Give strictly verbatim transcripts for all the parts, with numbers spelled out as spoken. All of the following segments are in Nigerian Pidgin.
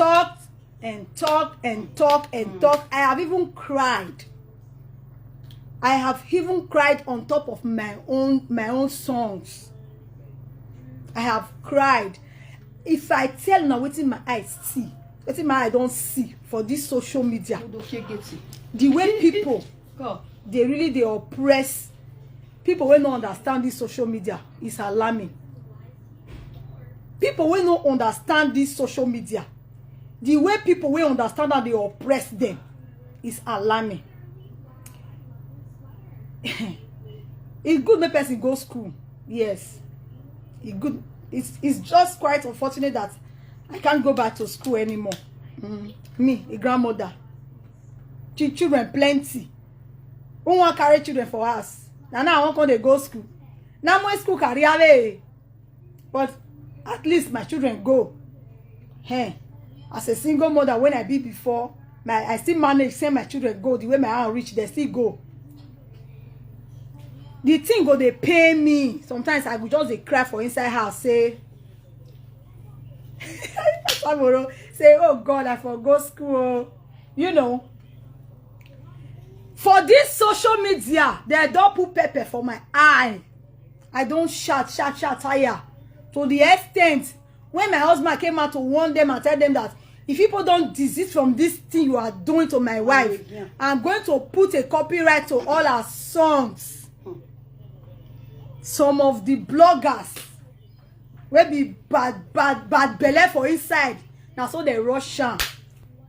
talked and talk and talk and talk. I have even cried. I have even cried on top of my own, my own songs. I have cried. If I tell now wetin my eyes see, wetin my eye don see for this social media, the way people dey really dey oppress people wey no understand this social media is alarming. People wey no understand this social media, the way people wey understand am dey oppress them is alarming. E good make person go school, yes. E good. It's, it's just quite unfortunate that I can't go back to school anymore. Mm. Me, a grandmother, chi- children plenty. Who wan carry children for house? Na now I wan come dey go school. Na my school career way. But at least my children go. Hey, as a single mother, when I be before, my I still manage send my children go the way my hand reach, they still go. The thing go dey pain me. Sometimes I go just dey cry for inside house, say, Samoro, say, "Oh God, I for go school." Oh." You know, for this social media, they don't put pepper for my eye. I don't shout, shout, shout higher to the extent when my husband came out to warn them and tell them that if people don't desist from this thing you are doing to my wife, I'm going to put a copyright to all her songs. Some of the bloggers wey be bad, bad, bad belle for inside, na so they rush am.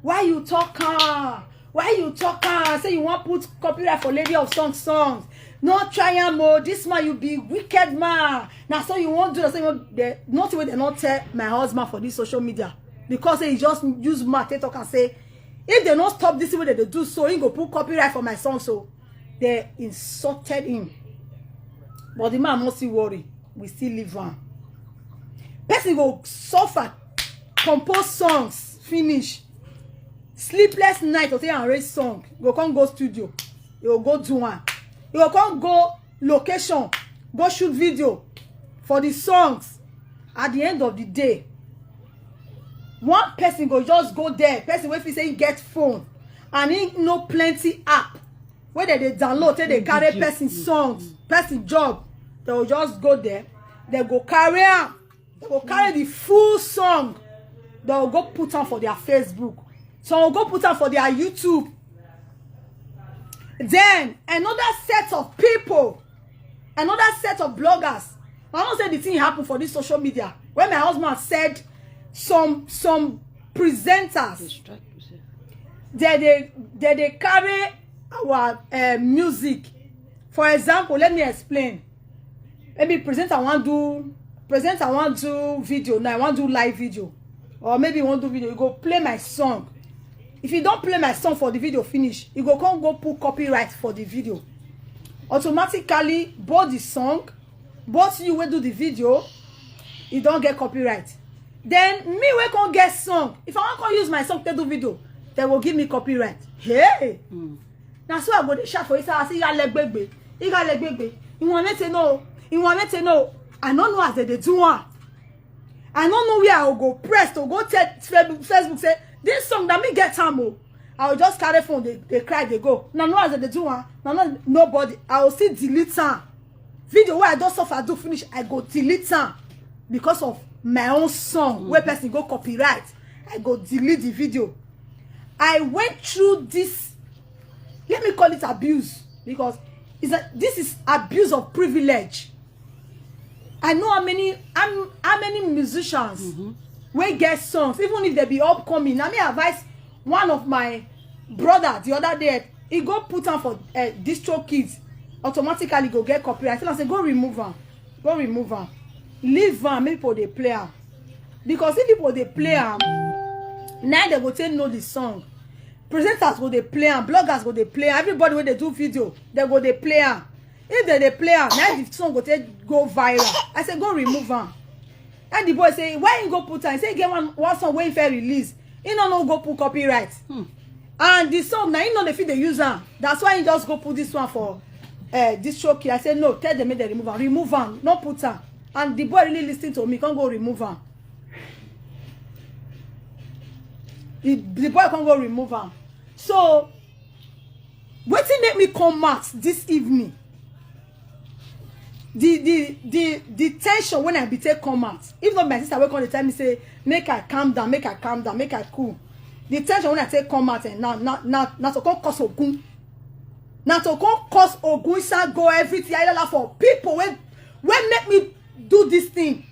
Why you talk am? Why you talk am? Say you wan put copyright for Lady of Song songs. No try am o. This man, you be wicked man. Na so you wan do. Na so you wan, they, nothing wey they no tell my husband for this social media, because say he just use mouth take talk and say if they no stop this thing wey they dey do, so he go put copyright for my song. So they insulted him, but the man no still worry. We still leave am. Person go suffer, compose songs, finish, sleepless night to take arrange song, go come go studio, you go go do one, you go come go location, go shoot video for the songs. At the end of the day, one person go just go there, person wey fit say he get phone and he know plenty app wey dem dey download take dey carry person songs, person job. They go just go there, they go carry am, they go carry the full song, they go go put am for their Facebook, some go go put am for their YouTube. Then another set of people, another set of bloggers. I wan say the thing happen for this social media when my husband said some some presenters, they dey they dey carry our uh, music. For example, let me explain. Maybe presenter wan do presenter wan do video now, I wan do live video, or maybe you wan do video, you go play my song. If you don play my song for the video finish, you go come go put copyright for the video. Automatically, both the song, both you wey do the video, you don get copyright. Then me wey come get song, if I wan come use my song take do video, they go give me copyright. Hey! Na so I go dey shout for inside, I say, "Igalegbegbe, Igalegbegbe, Iwanete no, Iwanete no." I no know as they dey do am. I no know where I go press to go tell Facebook, Facebook say, "This song na me get am o." I go just carry phone, dey dey cry, dey go. Na no as they dey do am. Na no nobody. I go still delete am. Video wey I don suffer do finish, I go delete am because of my own song wey person go copyright. I go delete the video. I went through this, let me call it abuse, because it's a, this is abuse of privilege. I know how many how, how many musicians wey get songs, even if they be upcoming. Na me advise one of my brother the other day, he go put am for uh, DistroKid, automatically go get copyright. Tell am say, "Go remove am, go remove am, leave am, make people dey play am." Because if people dey play am, now they go take know the song. Presenters go dey play am, bloggers go dey play am, everybody wey dey do video, they go dey play am. If they dey play am, now the song go take go viral. I say, "Go remove am." And the boy say, "Why he go put am?" He say he get one one song wey he fit release. He no no go put copyright. And the song na he no dey fit dey use am. That's why he just go put this one for uh, DistroKid. I say, "No, tell them make they remove am. Remove am, no put am." And the boy really listen to me, come go remove am. The, the boy come go remove am. So wetin make me come out this evening? The the the the tension when I be take come out. If not my sister wey come dey tell me say make I calm down, make I calm down, make I cool. The tension when I take come out and now now now now to come cause ogun. Now to come cause ogun inside go everything. I laugh for people when when make me do this thing.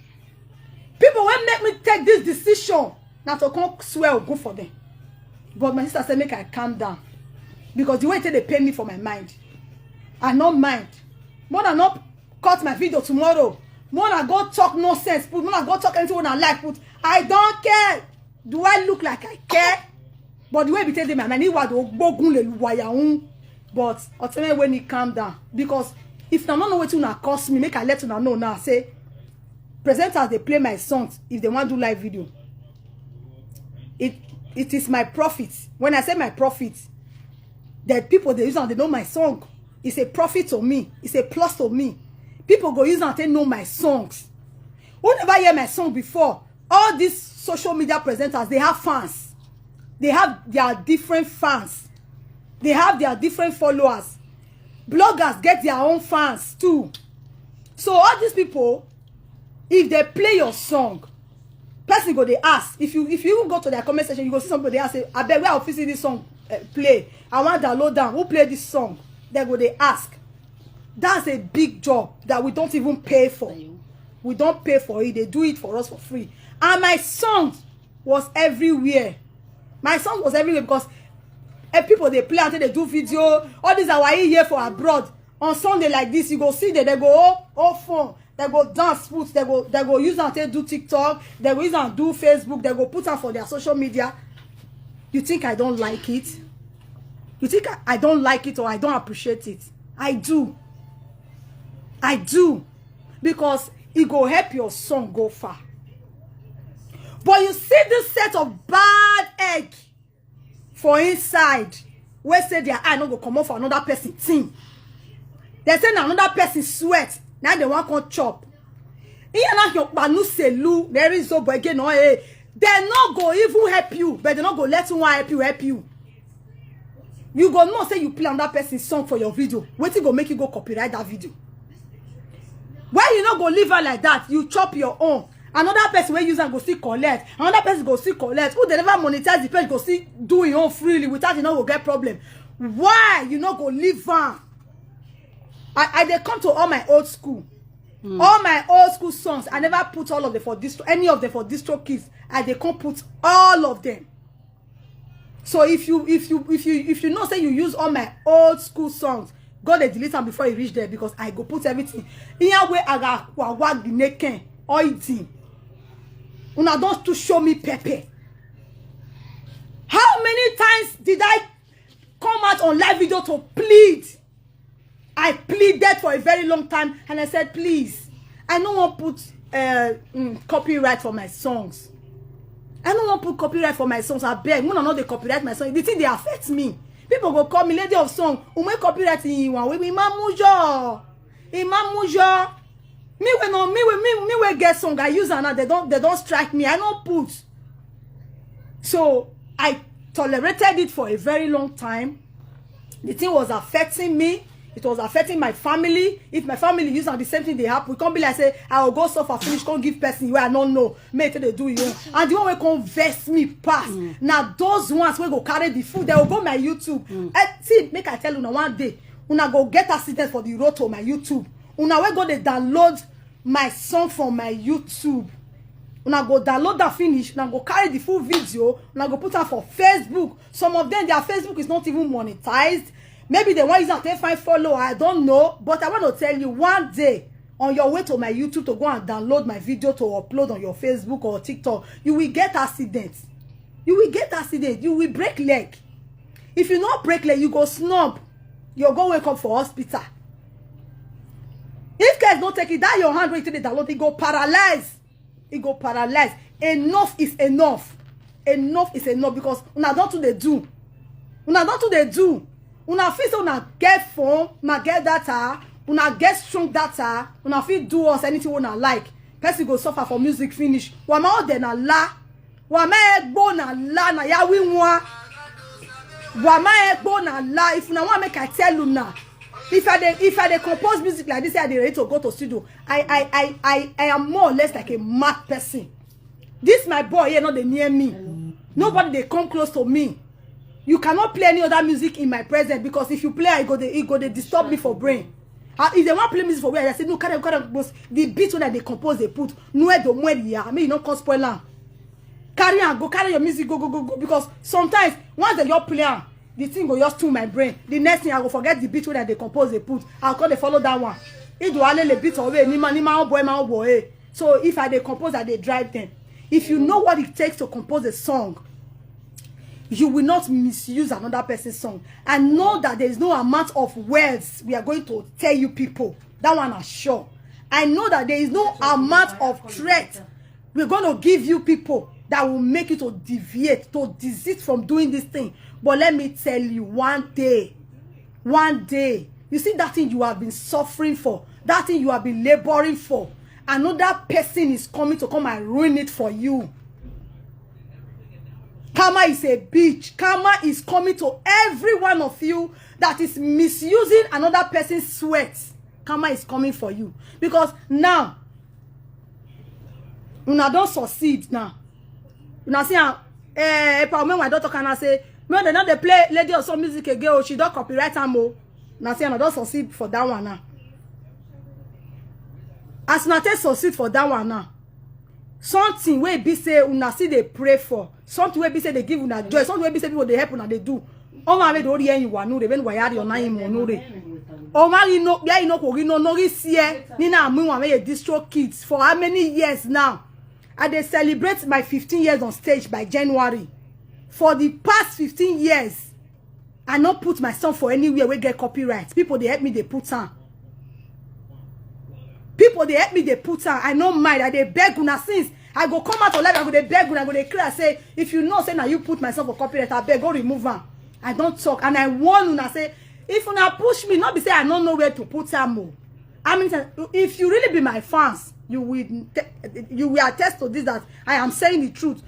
People wey make me take this decision na to come swear ogun for them. But my sister say make I calm down because the way they dey pain me for my mind, I no mind. More than not cut my video tomorrow. More than go talk nonsense put. More than go talk anything wey I like put. I don't care. Do I look like I care? But the way be take dey my mind, iwa do gbogun le luwaya un. But Oteme when he calm down because if na no know wetin una cause me, make I let una know now say presenters dey play my songs if they wan do live video. It it is my profit. When I say my profit, that people dey use am dey know my song. It's a profit to me. It's a plus to me. People go use am take know my songs. Who never hear my song before? All these social media presenters, they have fans. They have their different fans. They have their different followers. Bloggers get their own fans too. So all these people, if they play your song, person go dey ask. If you if you even go to their comment section, you go see somebody dey ask say, "Abeg, where I fit see this song eh, play? I wan download am. Who play this song?" They go dey ask. That's a big job that we don't even pay for. We don't pay for it. They do it for us for free. And my song was everywhere. My song was everywhere because eh, people dey play until they do video. All these our here for abroad. On Sunday like this, you go see that they go oh, oh phone. They go dance put. They go they go use am take do TikTok. They go use am do Facebook. They go put am for their social media. You think I don't like it? You think I, I don't like it or I don't appreciate it? I do. I do. Because it go help your song go far. But you see this set of bad egg for inside wey say their eye no go comot for another person thing. They say na another person sweat na they wan come chop. Ihe na your kpanu selu there is obo again no eh. They no go even help you, but they no go let one help you help you. You go know say you play another person song for your video. Wetin go make you go copyright that video? Why you no go leave her like that? You chop your own. Another person wey use am go still collect. Another person go still collect. Who dey never monetize the page go still do im own freely without e no go get problem. Why you no go leave am? I I dey come to all my old school. All my old school songs, I never put all of them for distro, any of them for distro kids. I dey come put all of them. So if you if you if you if you know say you use all my old school songs, go dey delete am before you reach there because I go put everything. Ihe wey aga wawa gineken oidin. Una don too show me pepper. How many times did I come out on live video to plead? I pleaded for a very long time and I said, please, I no wan put uh, mm, copyright for my songs. I no wan put copyright for my songs. Abeg, una no dey copyright my song. The thing dey affect me. People go call me lady of song. Ume copyright in one way. Imamujo. Imamujo. Me wey no me wey me, me wey get song I use am now. They don they don strike me. I no put. So I tolerated it for a very long time. The thing was affecting me. It was affecting my family. If my family use am, the same thing dey happen. E come be like say I go go suffer finish, come give person wey I no know. Make e take dey do e own. And the one wey come vex me pass na those ones wey go carry the food. They go go my YouTube. Eh, see, make I tell una one day, una go get accident for the road to my YouTube. Una wey go dey download my song from my YouTube. Una go download that finish, una go carry the full video, una go put am for Facebook. Some of them, their Facebook is not even monetized. Maybe they wan use am take find follower, I don't know. But I want to tell you, one day, on your way to my YouTube to go and download my video to upload on your Facebook or TikTok, you will get accident. You will get accident. You will break leg. If you no break leg, you go snub. You go wake up for hospital. If case no take it, that your hand wey you take dey download, e go paralyze. E go paralyze. Enough is enough. Enough is enough because una don too dey do. Una don too dey do. Una fit say una get phone, una get data, una get strong data, una fit do us anything wey una like. Person go suffer for music finish. Wama ode na la. Wama egbo na la. Ana ya wi nwa. Wa ma egbo na la. If una wan make I tell una, if I dey if I dey compose music like this, I dey ready to go to studio. I I I I I am more or less like a mad person. This my boy here no dey near me. Nobody dey come close to me. You cannot play any other music in my presence, because if you play, I go dey e go dey disturb me for brain. Ah, if they wan play music for where I say no, carry am, carry am, because the beat wey I dey compose dey put, no e do mwe ya, make you no come spoil am. Carry am go, carry your music go go go go, because sometimes once they just play am, the thing go just to my brain. The next thing, I go forget the beat wey I dey compose dey put. I go come dey follow that one. Ido alele beat away ni ma ni ma boy ma boy. So if I dey compose, I dey drive them. If you know what it takes to compose a song, you will not misuse another person's song. I know that there is no amount of words we are going to tell you people. That one is sure. I know that there is no amount of threat we're going to give you people that will make you to deviate, to desist from doing this thing. But let me tell you, one day, one day, you see that thing you have been suffering for, that thing you have been laboring for, another person is coming to come and ruin it for you. Karma is a bitch. Karma is coming to every one of you that is misusing another person's sweat. Karma is coming for you, because now una don succeed now. Una see am, eh, Epa Omenwa don talk am now say, make dem no dey play Lady Osun music again o, she don copyright am o. Una see am, una don succeed for that one now. As una take succeed for that one now, something wey be say una still dey pray for, something wey be say dey give una joy, something wey be say people dey help una dey do. Oma we do ori eyin wa nure, ben wa yari ona yin mo nure. Oma ri no, bia ino ko ri no, no ri sie. Ni na mu wa me distro kids for how many years now? I dey celebrate my fifteen years on stage by January. For the past fifteen years, I no put my song for anywhere wey get copyright. People dey help me dey put am. People dey help me dey put am. I no mind. I dey beg una since. I go come out for live, I go dey beg una, I go dey cry say, if you know say na you put my song for copyright, abeg go remove am. I don talk and I warn una say, if una push me, no be say I no know where to put am o. I mean, if you really be my fans, you will te- you will attest to this, that I am saying the truth.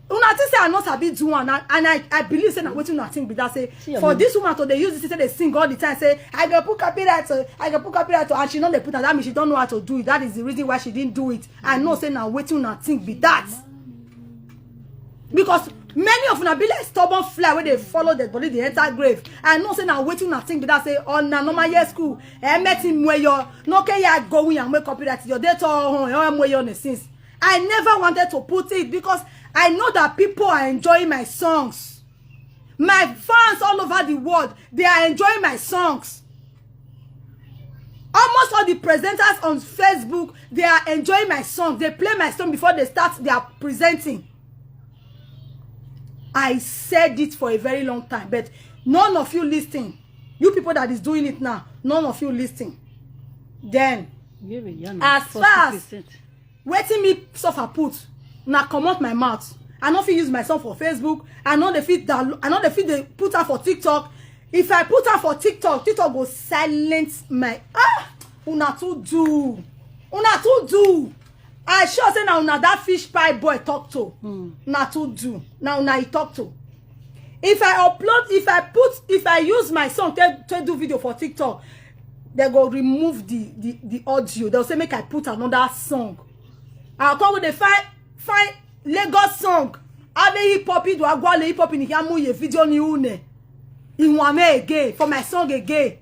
Una think say I no sabi do one, and I, I believe say na wetin una think be that. Say for this woman to dey use this thing, say dey sing all the time, say, "I go put copyright o, I go put copyright o," and she no dey put am. That means she don't know how to do it. That is the reason why she didn't do it. I know say na wetin una think be that. Because many of una be like stubborn fly wey dey follow the body dey enter grave. I know say na wetin una think be that. Say, "Oh, na normal year school, eh, metin mweyo, no ke ya go win and make copyright your date or hon, eh, mweyo ne since." I never wanted to put it because I know that people are enjoying my songs. My fans all over the world, they are enjoying my songs. Almost all the presenters on Facebook, they are enjoying my songs. They play my song before they start their presenting. I said it for a very long time, but none of you listen. You people that is doing it now, none of you listen. Then, as far as wetin me suffer put, na comot my mouth. I no fit use my song for Facebook. I no dey fit download, I no dey fit dey put am for TikTok. If I put am for TikTok, TikTok go silence my, ah, una too do. Una too do. I sure say na una that fish pie boy talk to. Na too do. Na una he talk to. If I upload, if I put, if I use my song take, take do video for TikTok, they go remove the, the, the audio. They'll say make I put another song. I'll come with the fine, fine Lagos song. Ave hip hop, do agwale hip hop in Yamuye video ni une. In one again, for my song again.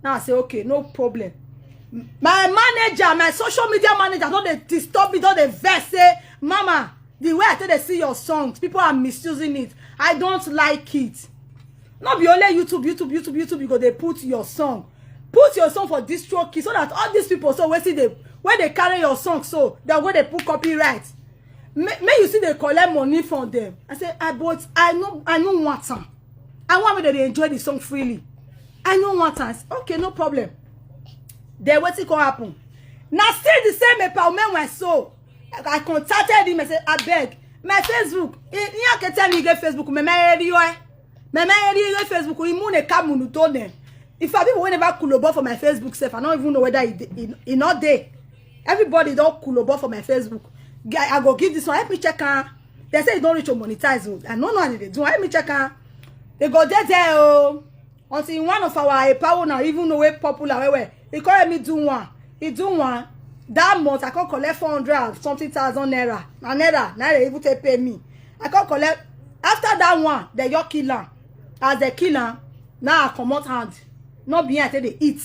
Now I say, okay, no problem. My manager, my social media manager, don't they disturb me, don't they vex, say, "Mama, the way I tell they see your songs, people are misusing it. I don't like it." No be only YouTube, YouTube, YouTube, YouTube, you go they put your song. Put your song for distro key so that all these people, so we see they, when they carry your song, so they're going to put copyright. May, may you see they collect money from them. I say, "I, but I know, I know what time. I want me that they enjoy the song freely. I know what time." Okay, no problem. Then what's it gonna happen? Now still the same empowerment when so I, I contacted him and said, "I beg, my Facebook. He, he can tell me get Facebook. Me, me, area, eh? Me, me, area, Facebook. He moon a come on to them." If I people whenever Kulobo for my Facebook self, I don't even know whether he, he, he not there. Everybody don't Kulobo for my Facebook. I, I go give this one. Help me check am. They say e don reach to monetize o. I no know how they dey do. Let me check am. They go there there o. Until one of our Epawo now, even though we popular well well, he call me do one. He do one. That month I come collect four hundred and something thousand naira. Na naira, naira even take pay me. I come collect. After that one, they just kill am. As they kill am, now I comot hand. No be here I take dey eat.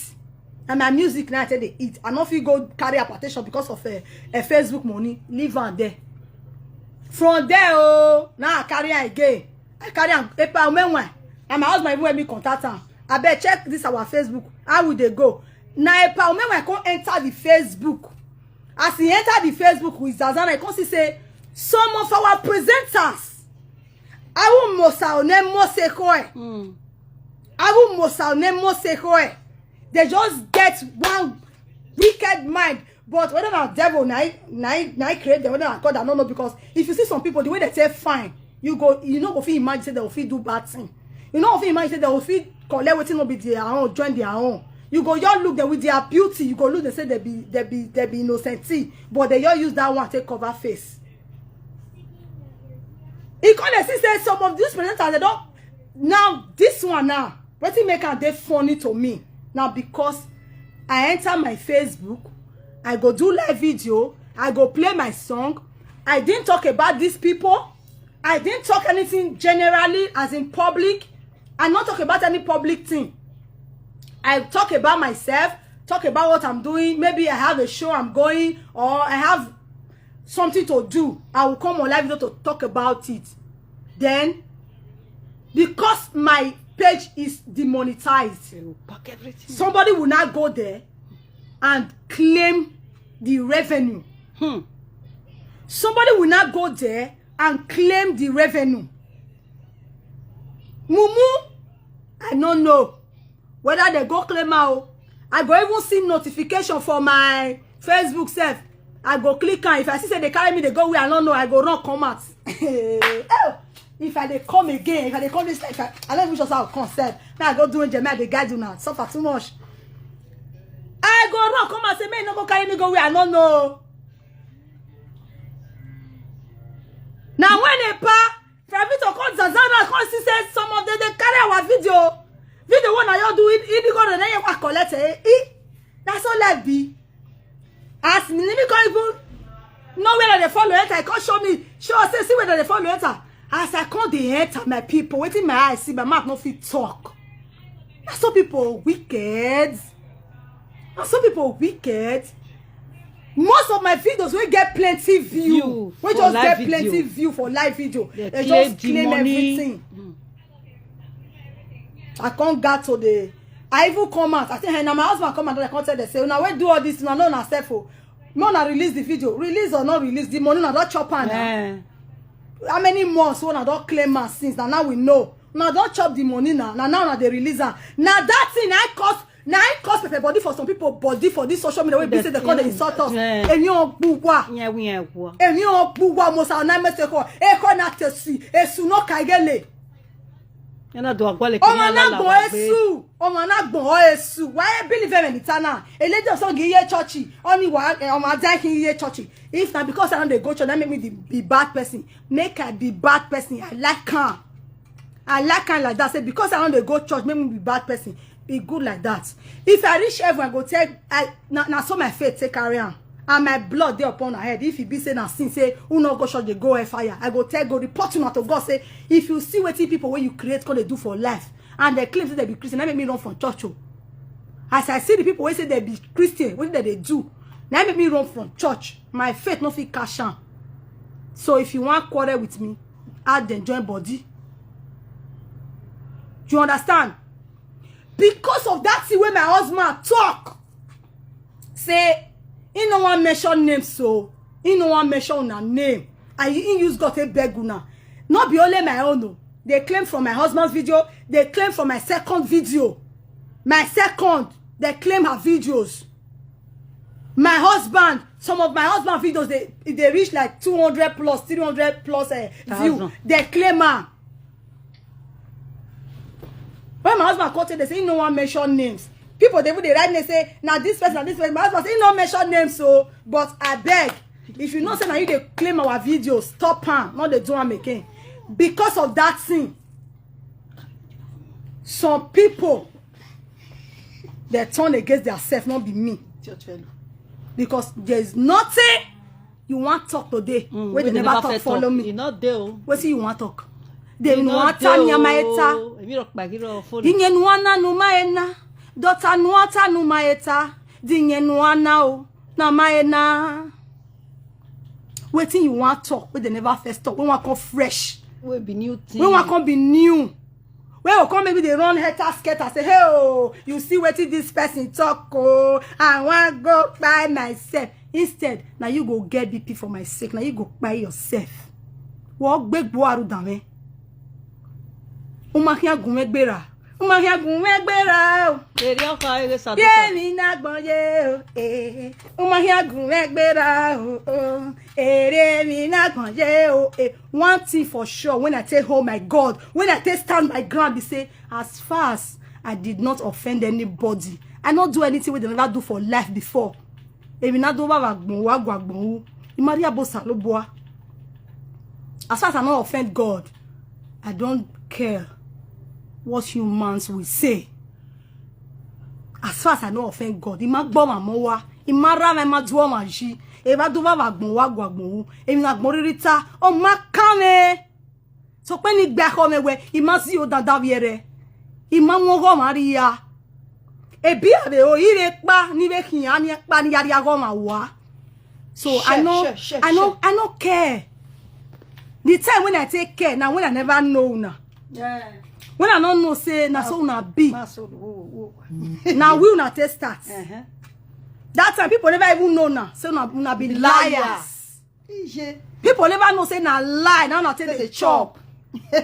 And my music now I take dey eat. I no fit go carry hypertension because of a, a Facebook money. Leave am there. From there, oh, now I carry am again. I carry am. Epa Omenwe. And my husband even help me contact am. I bet check this our Facebook. How we dey go? Now Epa Omenwe come enter the Facebook. As he enter the Facebook with Zazana, he come see say some of our presenters, Awu Mosa One Mose Koe. Mm. Awu Mosa One Mose Koe. They just get one wicked mind. But whether na devil na na na create them, whether na God, I don't know, because if you see some people the way they say fine, you go you no go fit imagine say they go fit do bad thing. You no go fit imagine say they go fit collect wetin no be their own, join their own. You go just look them with their beauty. You go look them say they be they be they be innocent, but they just use that one take cover face. E come dey see say some of these presenters they don now this one now wetin make am dey funny to me na because I enter my Facebook, I go do live video, I go play my song. I didn't talk about these people. I didn't talk anything generally as in public. I not talk about any public thing. I talk about myself, talk about what I'm doing. Maybe I have a show I'm going, or I have something to do. I will come on live video to talk about it. Then, because my page is demonetized, They will pack everything. Somebody will not go there and claim the revenue. Hmm. Somebody will not go there and claim the revenue. Mumu, I don't know whether they go claim out. I go even see notification for my Facebook self. I go click on. If I see say they carry me, they go where I don't know. I go run come out. Oh, if I dey come again, if I dey come this life, I, I don't even just how come self. Now I go do it, I dey guide you now. Suffer too much. I go run come out say, man, no go carry me go where I don't know. Now when a pa Fravito come Zazana come see say some of them they carry our video. Video one I do it, it go to the collect it. That's all life be. As me, me come even know where they follow enter. I come show me, show us say see where they follow enter. As I come they enter my people, waiting my eyes see my mouth no fit talk. Na so people wicked. Na so people wicked. Most of my videos wey get plenty view, View wey for just live get plenty video. View for live video, They they claim just the claim money. Everything. I can't get to the. I even come out. I say, hey, now my husband come out. I can't tell them say, now we do all this. Now no, na self. No, na release the video. Release or not release the money. Now don't chop am. Now. Eh. How many months when I don't claim am since? Now now we know. Now don't chop the money now. Now now now they release am. Now that thing I cost. Now I cost pepper body for some people body for this social media. We be say they call the insult us. Yeah. Èmi ò gbúgbà. Yeah, we are what? Èmi ò gbúgbà mo sa ọ̀nà mẹ́sẹ̀ kọ. Ẹ̀kọ́ náà tẹ̀sí. Èsù náà kàgẹ́lẹ̀. Yana do agwale Ọmọ náà gbọ̀n èsù. Ọmọ náà gbọ̀n ọ́ èsù. Wáyé bílí fẹ́rẹ̀ ní tánà. Elédè ọ̀sán kì í yé chọ́ọ̀chì. Ó ní wà ọmọ ajá kì í yé chọ́ọ̀chì. If na because I don dey go church, that make me the, be bad person. Make I be bad person. I like am. I like am like that. Say because I don dey go church, make me be bad person. E good like that. If I reach heaven, I go tell I na, na so my faith take carry am. And my blood dey upon her head. If e be say na sin, say who no go church dey go hell fire. I go tell go report una to God say if you see wetin people wey you create come dey do for life and they claim say they be Christian, that make me run from church o. As I see the people wey say they be Christian, wetin they dey do, na make me run from church. My faith no fit catch am. So if you wan quarrel with me, add dem join body. You understand? Because of that thing wey my husband talk, say he no wan mention name, so he no wan mention una name, and he, he use God take beg una. No be only my own o. They claim from my husband's video. They claim from my second video. My second, they claim her videos. My husband, some of my husband videos, they they reach like two hundred plus, three hundred plus uh, view. Thousand. They claim am. When my husband called, they say he no wan mention names. People they even dey write me say na this person, na this person. My husband say he no mention names, so but I beg. If you know say na you dey claim our video, stop am, no dey do am again. Because of that thing, some people dey turn against theirself, no be me. Because there is nothing you wan talk today wey dey never talk, follow me. E no dey o. Wetin you wan talk? Dey nuata nyamaeta. Emi ro pagiro fo. Dinye nuana numaena. Dota nuata numaeta. Dinye nuana o. Namaena. Wetin you wan talk wey dey never first talk, wey wan come fresh, wey be new thing, wey wan come be new, wey go come maybe dey run head scatter, say, "Hey, oh, you see wetin this person talk, oh, I wan go kpai myself." Instead, na you go get B P for my sake, na you go kpai yourself. Wo gbegbo aru dan me. Uma hia gun me gbera. Uma hia gun me gbera o. Eri ọkọ ayé sàdúkọ. Yé mi na gbọn yé o. Eh. Uma hia gun me gbera o. Oh. Ere mi na gbọn yé o. Eh. One thing for sure, when I take hold my God, when I take stand my ground, be say, as far as I did not offend anybody, I not do anything wey dem never do for life before. Emi na do ba wa gbon wa gwa gbon wu. Imaria bo saloboa. As far as I not offend God, I don't care what humans will say. As far as I not offend God, ima gbo ma mo wa, ima ra ma, ima do ma ji. E ba do ba wa gbon wa gwa gbon wu. Emi na gbon ririta, o ma kan me. So pe ni gbe ko me we, ima si o dada wiere. Ima won go ma ri ya. Ebi abe o ire pa ni be kiyan ni pa ni yari ago ma wa. So I Sure, no, sure, sure, I no, sure. I no care. The time when I take care, now when I never know now. Yeah. When I don't know, say na so una be. Ma so wo wo. Now we una take start. Uh-huh. That time people never even know now. So una, una be liars. Liars. Ije. People never know say na lie. Now una take Take the the chop.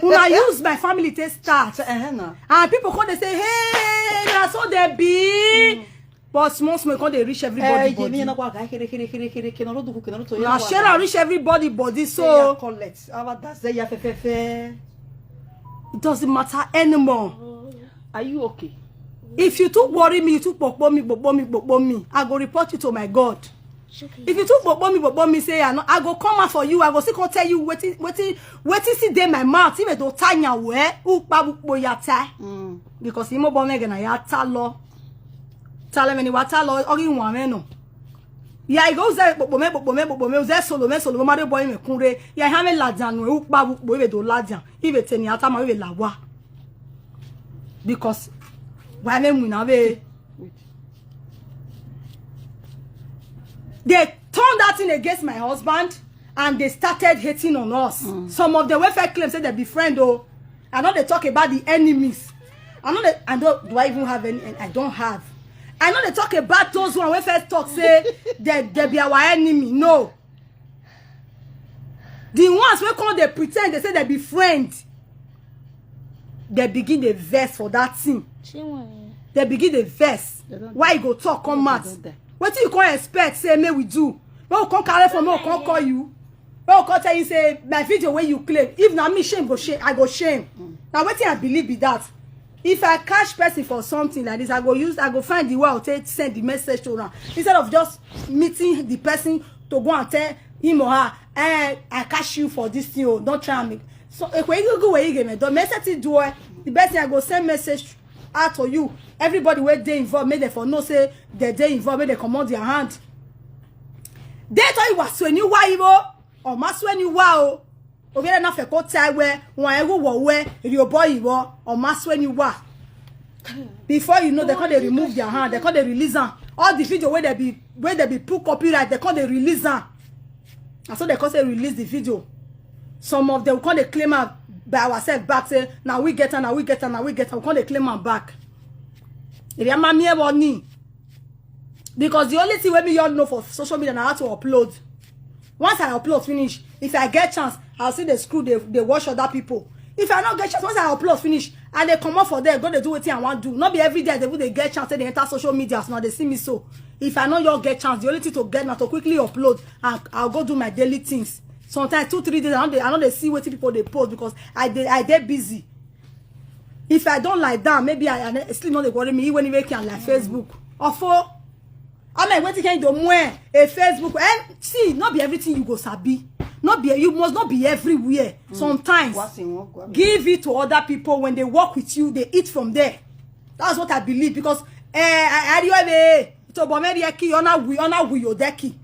Una use my family take start. Uh-huh, na. And people come dey say, "Hey, na so they be." But small small come dey reach everybody Eh, body. Yemi na kwa ga kere kere kere kere kere na rodu kere na rodu. Na share and reach everybody body. So So collect. Our that's there ya fe fe fe. It doesn't matter anymore. Are you okay? If you too worry me, you too popo me, popo me, popo me, I go report you to my God. If you too popo me, popo me, say I no, I go come out for you. I go still come tell you wetin wetin wetin still dey my mouth. If I don tanya we, upa upo yata. Mm. Because imo bo mege na yata lo. Tale me ni wata lo, ogi nwa me no. Ya igo uze popo me, popo me, popo me, uze solo me, solo me, mare boy me kunre. Ya ha me ladian we, upa upo, if I don ladian. If I teni atama, if I lawa. Because why me mu na we? They turned that thing against my husband and they started hating on us. Mm. Some of the welfare claims say they be friend, oh. I know they talk about the enemies. I know that I don't do I even have any? I don't have. I know they talk about those one wey first talk say they they be our enemy. No. The ones wey come dey pretend they say they be friend. They begin dey vex for that thing. They begin dey vex. Why you go talk come out? Wetin you come expect say make we do? Make we come carry phone, make we come call you. Make we come tell you say my video wey you claim. If na me shame go shame, I go shame. Na wetin I believe be that. If I catch person for something like this, I go use, I go find the way I'll take send the message to her instead of just meeting the person to go and tell him or her, "Eh, I catch you for this thing, oh, don't try me." So if we go where you get me, the message is do it. The best thing I go send message out to you. Everybody where they involved, make them for no say that they involved, make they come on their hand. They thought it was when you were evil, or mass when you were. Ogere na fe ko tie we, won e wo wo we, ri obo iwo, o ma swe ni wa. Before you know, they come they remove their hand, they come they release am. All the video where they be where they be put copyright, they come they release am. And so they come say release the video. Some of them come they claim am by ourselves back, say now we get am, now we get am, now we get am. We come they claim am back. Iri ama mi e wo ni. Because the only thing wey me all know for social media na how to upload. Once I upload finish, if I get chance, I'll see the screw they, they watch other people. If I not get chance, once I upload finish, and they come up for there, go they do wetin I want do. Not be every day they will they get chance, say they enter social media, so now they see me so. If I not your get chance, the only thing to get now to quickly upload and I'll go do my daily things. Sometimes two, three days, I know they, I know they see what people they post because I dey, I dey busy. If I don't lie down, maybe I, I sleep not they worry me when you wake on like Facebook. Or for Amen. Wetin can you do more? A Facebook. And see, not be everything you go sabi. Not be, you must not be everywhere. Sometimes What's in one go? Give it to other people. When they work with you, they eat from there. That's what I believe, because eh, I I to bomeri eki ona wi ona wi odeki.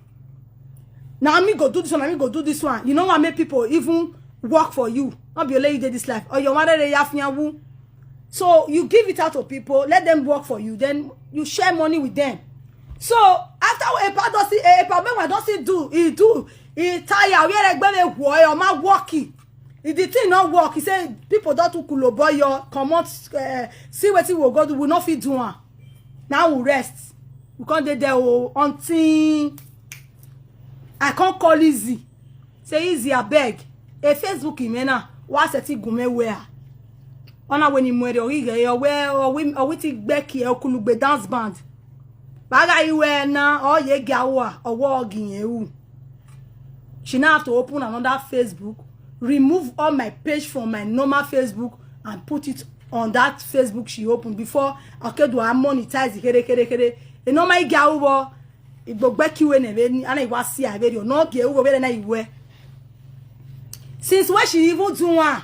Now me go do this one, me go do this one. You know what make people even work for you? Not be only you did this life. Or your mother they have wu. So you give it out to people, let them work for you. Then you share money with them. So after a part does see a part when does see do he do he tire where I go why am I working? If the thing not work, he say people don't too kulobo your comot uh, see what he will go do will not fit do one. Now we rest. We can't dey there oh, until I can't call easy. Say easy abeg. A Facebook imena wa seti gume where. Ona weni mwere orige yo we owi ti gbeki e okulugbe dance band. Baga iwe na oye gawa owo ogiyen u. She now have to open another Facebook, remove all my page from my normal Facebook and put it on that Facebook she opened before Akedu monetize kere kere kere. E normal gawa igbo gbeki we na ebe ni ana iwa si a ebe ri o no ge ugo bere na iwe. Since when she even do one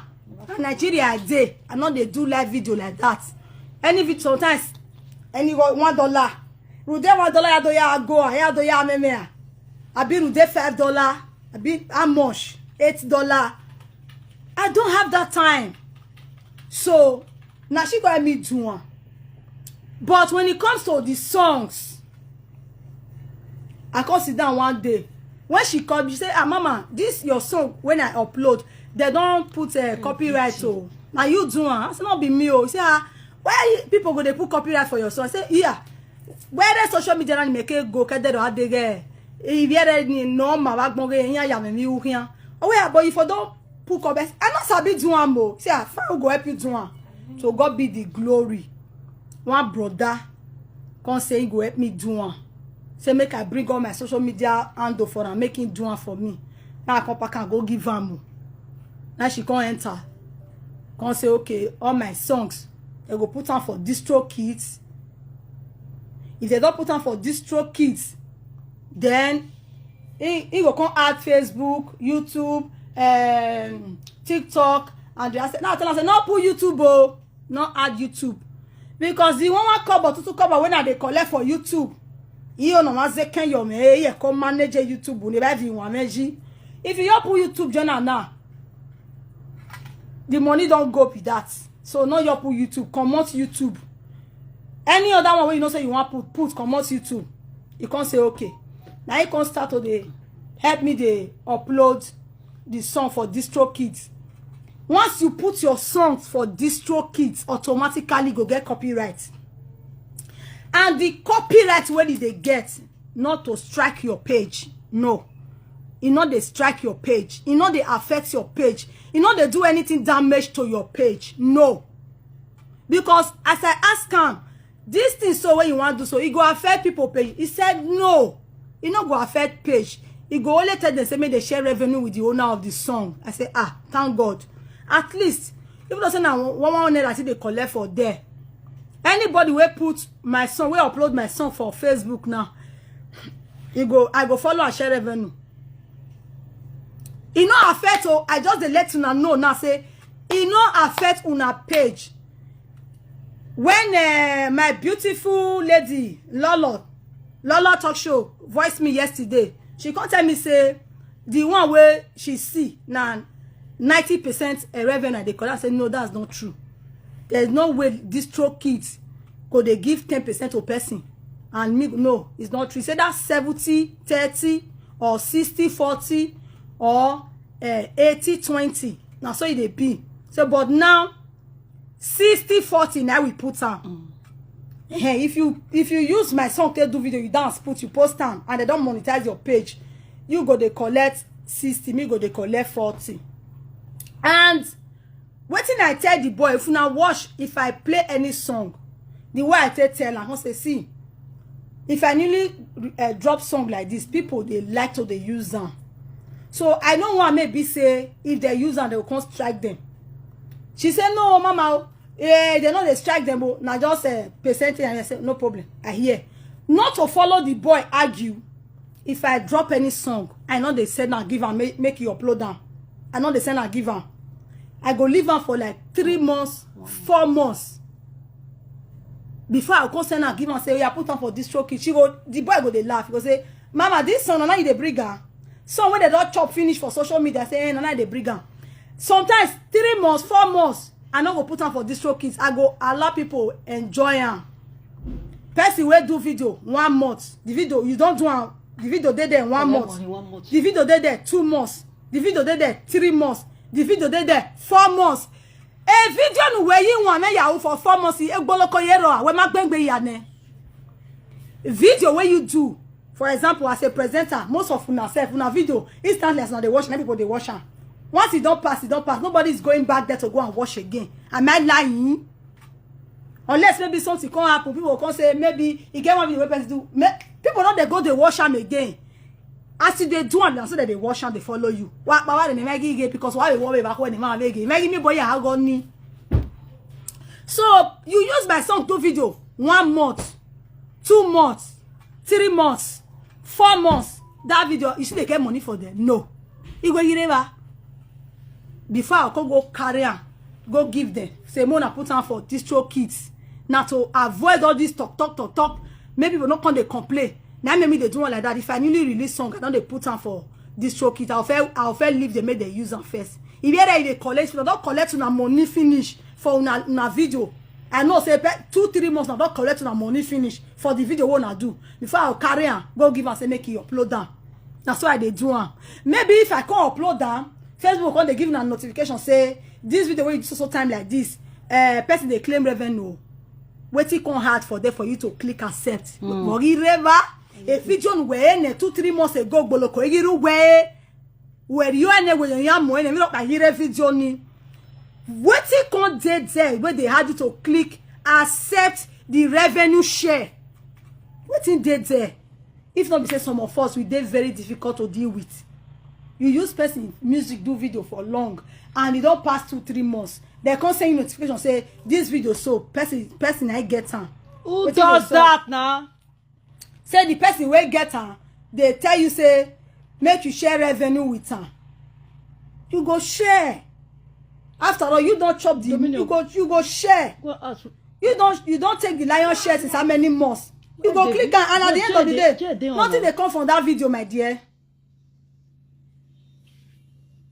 na Nigeria I dey, I no dey do live video like that. Any video sometimes any one dollar, rude one dollar ya do ya go ya do ya meme a abi rude five dollar abi how much eight dollar. I don't have that time. So na she go help me do one. But when it comes to the songs, I come sit down one day. When she call me, she say, "Ah, mama, this your song when I upload, they don't put a uh, copyright. Oh, now you do one." I say, "Not be me." Oh, she say, "Ah, why people go they put copyright for your song?" I say, "Yeah." Where the social media and make it go, kede do adege. If you are any no ma bag bonge ya ya me mi uhian. Oh yeah, but if I don't put up, I not sabi do one more. See, I find go help you do one. So God be the glory. One brother come say he go help me do one. Say make I bring all my social media handle for am, make him do one for me. Now I come pack and go give am. Oh. Now she come enter. Come say okay, all my songs they go put am for DistroKid. If they don't put am for DistroKid, then he, he go come add Facebook, YouTube, um, TikTok, and the rest. Now I tell am say no put YouTube oh, no add YouTube. Because the one one cover, two two cover when I dey collect for YouTube. Iyo no ma zeken yo me ye come manage YouTube ne ba vi wan meji. If you put YouTube channel now, the money don't go be that. So no you put YouTube, comot YouTube. Any other one wey you know say you wan put put comot YouTube. You come say okay. Now you come start to dey help me dey upload the song for DistroKid. Once you put your song for DistroKid, automatically go get copyright. And the copyright wey you dey get not to strike your page. No. E no dey strike your page. E no dey affect your page. E no dey do anything damage to your page. No. Because as I ask am, this thing so wey you wan do so, e go affect people page. He said no, e no go affect page. E go only tell them say make they share revenue with the owner of the song. I say ah, thank God. At least even though say na one one naira still dey collect for there. Anybody wey put my song, wey upload my song for Facebook now, e go I go follow and share revenue. E no affect oh, I just dey let una know now say e no affect una page. When uh, my beautiful lady Lolo Lolo talk show voice me yesterday, she come tell me say the one wey she see na ninety percent revenue I dey collect. I say no, that's not true. There's no way this stroke kid go dey give ten percent to person and me no, it's not true. Say that seventy thirty or sixty forty or uh, eighty twenty. Na so e dey be. So but now sixty forty na we put am. Mm. Hey, if you if you use my song take do video, you dance put, you post am and they don't monetize your page, you go dey collect sixty, me go dey collect forty. And wetin I tell the boy, if una watch, if I play any song, the way I take tell am, I say see, if I newly uh, drop song like this, people they like to they use them. So I know one maybe say if they use them, they will come strike them. She said no, mama, eh, they no dey strike them, but na just a uh, percentage. And I said no problem, I hear. Not to follow the boy argue. If I drop any song, I know they send and give am, make, make you upload am. I know they send and give am. I go leave am for like three months, four months. Before I come send and give am, say, "Oh, yeah, put am for this stroke." She go, the boy go, they laugh. He go say, "Mama, this song, now you dey bring am. Song wey they don't chop finish for social media, say, eh, now they bring am." Sometimes three months, four months, I no go put am for this stroke. I go allow people enjoy am. Person wey do video one month, the video, you don't do am, the video dey there one month. The video dey there two months. The video dey there three months. The video dey there four months. A video nu wey you want me yahoo for four months, e gboloko yero, we ma gbengbe ya ne. Video wey you do, for example, as a presenter, most of una sef, una video, instantly as una dey watch, na people dey watch am. Once e don pass, e don pass. Nobody is going back there to go and watch again. Am I lying? Unless maybe something come happen, people come say maybe e get one video wey person do. May, people no dey go dey watch am again. As you dey do am, na so dem dey watch am, dey follow you. Wa pa wa dey make again because why we worry about when the man make again. Make me boy how go ni. So you use my song do video one month, two months, three months, four months. That video, you still dey get money for them? No. Igwe Yireva. Before I come go carry am, go give them. Say, "Mona put am for distro kids." Now to avoid all this talk, talk, talk, talk. Maybe people not come dey complain. Now make me dey do one like that. If I newly release song, I don't dey put am for distro kids. I'll fair, I'll fair leave them, make they use am first. If you dey collect, if you don't collect una money finish for una, una video, I know say pe-, two, three months, I don't collect una money finish for the video wey una do. Before I carry am, go give am, say make you upload am. That's why I dey do am. Maybe if I come upload am, Facebook come dey give una notification say this video wey you do so, so time like this, eh, person dey claim revenue. Wetin come hard for there for you to click accept? Mori Reva, a video wey ne two, three months ago, gboloko igiru we, where you and we ya mo ne mi lo pa hire video ni. Wetin come dey there wey dey hard you to click accept the revenue share? Wetin dey there? If not be say some of us, we dey very difficult to deal with. You use person music do video for long, and e don pass two, three months. They come send you notification say this video so person, person I get am. Who does that now? Say the person wey get am, they tell you say make you share revenue with am. You go share. After all, you don't chop the, Dominion, you go, you go share. Go ask. You don't, you don't take the lion share since how many months? You go click am, and at the end of the day, nothing dey come from that video, my dear.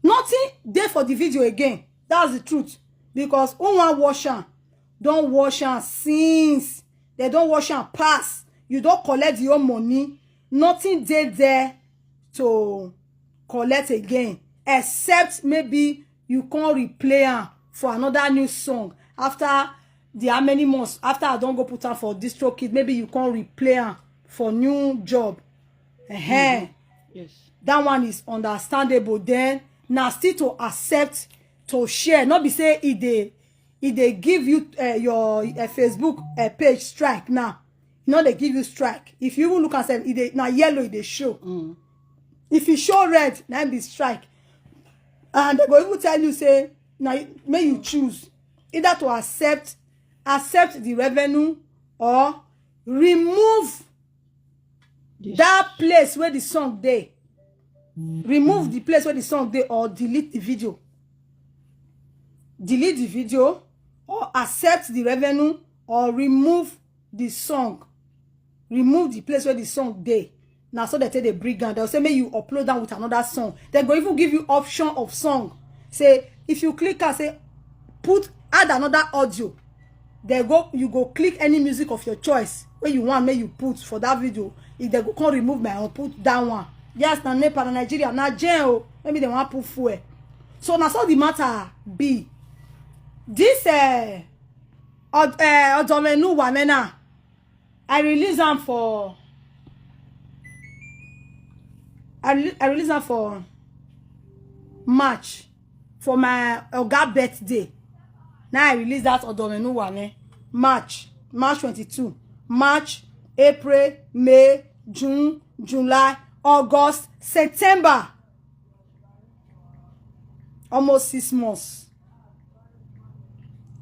Nothing dey for the video again. That's the truth. Because who wan watch am, don't watch am since. They don't watch am pass. You don't collect your money. Nothing dey there to collect again, except maybe you can replay am for another new song after the how many months after I don't go put am for distro kid. Maybe you can replay am for new job. Ehen. Yes. That one is understandable. Then na still to accept to share. Not be say e dey, e dey give you, uh, your, uh, Facebook, uh, page strike now. No, they give you strike. If you even look and say e dey, na yellow e dey show. If you show red, na im be strike. And they go even tell you say, na, may you choose either to accept, accept the revenue or remove that place where the song dey. Remove the place where the song dey or delete the video. Delete the video or accept the revenue or remove the song. Remove the place where the song dey. Now so they take the bring am. They'll say, may you upload that with another song. They go even give you option of song. Say, if you click and say, put, add another audio. They go, you go click any music of your choice where you want, may you put for that video. If they go come remove my own, put that one. Yes, na NEPA, na Nigeria, na jail. Maybe they want put fuel. So na so the matter be. This, uh, Od-, uh, Odomenu Wamena, I release am for, I, re-, I release am for March, for my oga birthday. Now I release that Odomenu Wame. March, March twenty-two, March, April, May, June, July, August, September. Almost six months.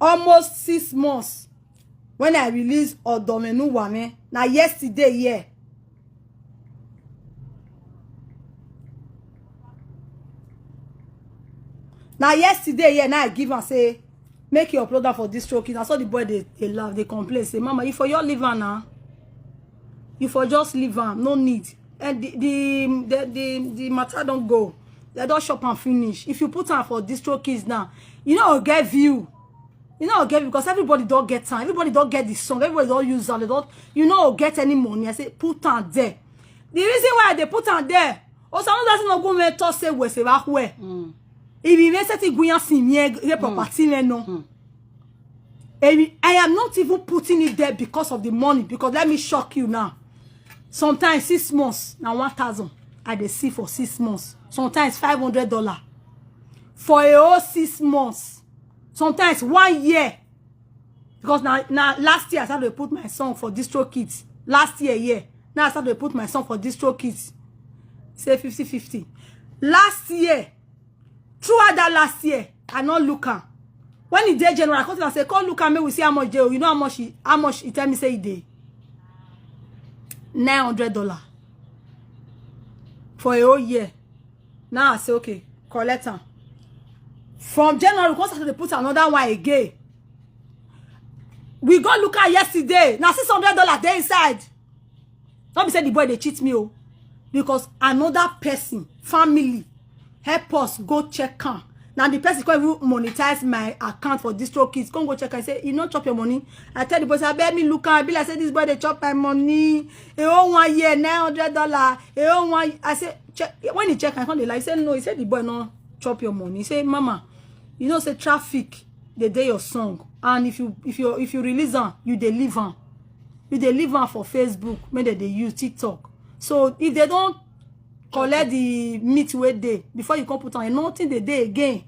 Almost six months. When I release Odomenu Wame, Na yesterday, yeah. Na yesterday, yeah, now I give am say, make you upload am for this stroke. I saw the boy, they, they laugh, they complain, say, "Mama, you for your live am now. You for just leave am, no need." And the, the, the, the, the matter don't go. They don't shop and finish. If you put am for this stroke kids now, you know, get view. You know, get, because everybody don't get time. Everybody don't get the song. Everybody don't use am. They don't, you know, get any money. I say, put am there. The reason why they put am there, also, another thing, no go make talk say we say back where. If you say, "Guyan si mi e property le no." And I am not even putting it there because of the money, because let me shock you now. Sometimes six months, now one thousand I dey see for six months. Sometimes five hundred dollar for a whole six months. Sometimes one year. Because now, now last year I started to put my song for distro kids. Last year, yeah. Now I started to put my song for distro kids. Say fifty fifty. Last year, throughout that last year, I not look am. When e dey January, I come tell am say, "Come look am, make we see how much dey o." You know how much he, how much he tell me say e dey? Nine hundred dollar for a whole year. Now I say, "Okay, collect am." From January, we come start to put another one again. We go look at yesterday. Now six hundred dollar dey inside. Don't be say the boy they cheat me, oh, because another person, family, help us go check am. Now the person come even monetize my account for distro kids. Come go check and say, "You no chop your money." I tell the boy, say, "I beg me look am. I be like say this boy they chop my money. E owe one year, nine hundred dollar. E owe one." I say, "Check." When he check, I come dey lie. He say, "No." He say the boy no chop your money. He say, "Mama, you know say traffic dey dey your song, and if you, if you, if you release am, you dey leave am. You dey leave am for Facebook, make dem dey use TikTok. So if they don't collect the meat wey dey before you come put am, nothing dey dey again.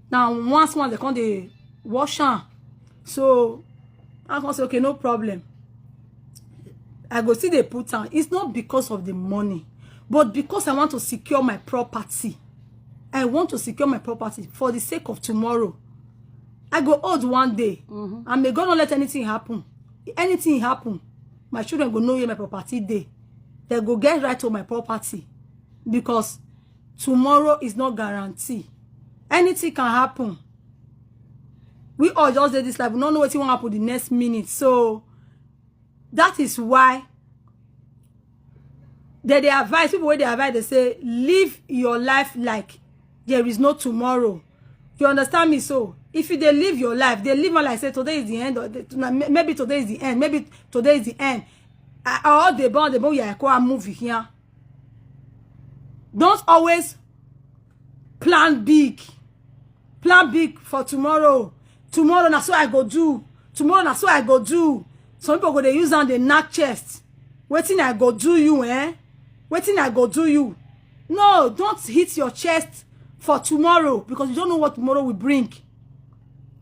Now once, once they come dey wash am." So I come say, "Okay, no problem. I go still dey put am." It's not because of the money, but because I want to secure my property. I want to secure my property for the sake of tomorrow. I go old one day, and may God not let anything happen. Anything happen, my children go know where my property dey. They go get right to my property, because tomorrow is not guarantee. Anything can happen. We all just dey this life. We don't know wetin wan happen the next minute. So that is why they, they advise people, where they advise, they say, "Live your life like there is no tomorrow." You understand me? So if you dey live your life, dey live am like say today is the end. Of the, na- may- maybe today is the end. Maybe today is the end. I, I all dey born, dey born. Yeah, I call a movie here. Don't always plan big. Plan big for tomorrow. Tomorrow na so I go do. Tomorrow na so I go do. Some people go dey use am dey knack chest. Wetin I go do you, eh? Wetin I go do you? No, don't hit your chest for tomorrow, because you don't know what tomorrow will bring.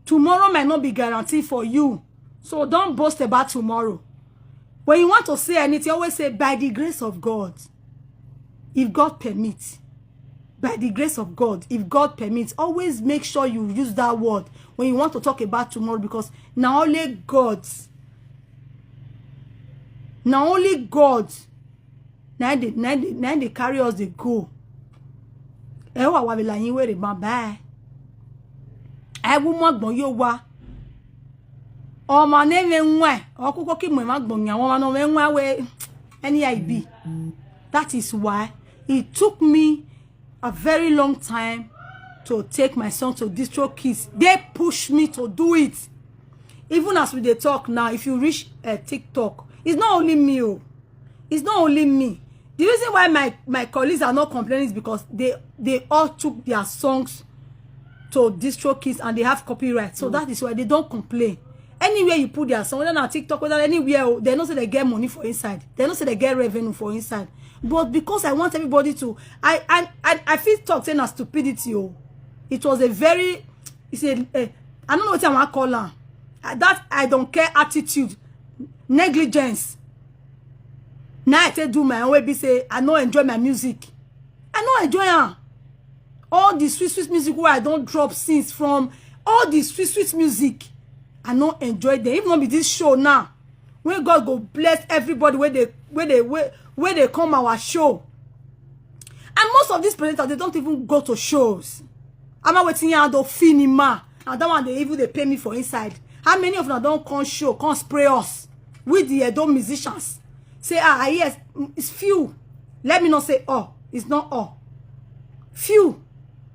Tomorrow might not be guaranteed for you. So don't boast about tomorrow. When you want to say anything, always say, "By the grace of God, if God permits." By the grace of God, if God permits. Always make sure you use that word when you want to talk about tomorrow, because na only God, na only God, na dey, na dey, na dey carry us dey go. Ẹ wà wà bìlà yín wèrè bàbá ẹ. Ẹ wú mọ́ gbọ́n yóò wá. Ọmọ ní mi ń wẹ̀, ọkúkọ́ kí mọ̀ ẹ́ má gbọ̀n yàn, àwọn ọmọ mi ń wá wẹ̀. Any I B. That is why it took me a very long time to take my song to distro kids. They push me to do it. Even as we dey talk now, if you reach a TikTok, it's not only me, oh. It's not only me. The reason why my, my colleagues are not complaining is because they, they all took their songs to distro kids and they have copyright. So that is why they don't complain. Anywhere you put their song, whether on TikTok, whether anywhere, oh, they know say they get money for inside. They know say they get revenue for inside. But because I want everybody to, I, I, I, I feel talk say na stupidity, oh. It was a very, it's a, a, I don't know what I want to call her. Uh, that "I don't care" attitude, negligence. Now I take do my own way, be say I no enjoy my music. I no enjoy am. All the sweet, sweet music where I don't drop since, from all the sweet, sweet music, I no enjoy them. Even be this show now, When God go bless everybody where they where they where, where they come our show. And most of these presenters, they don't even go to shows. I'm not waiting here to finima. And that one they even they pay me for inside. How many of them don't come show, come spray us with the Edo musicians? Say ah, ah, yes, mm, it's few. Let me not say all. It's not all. Few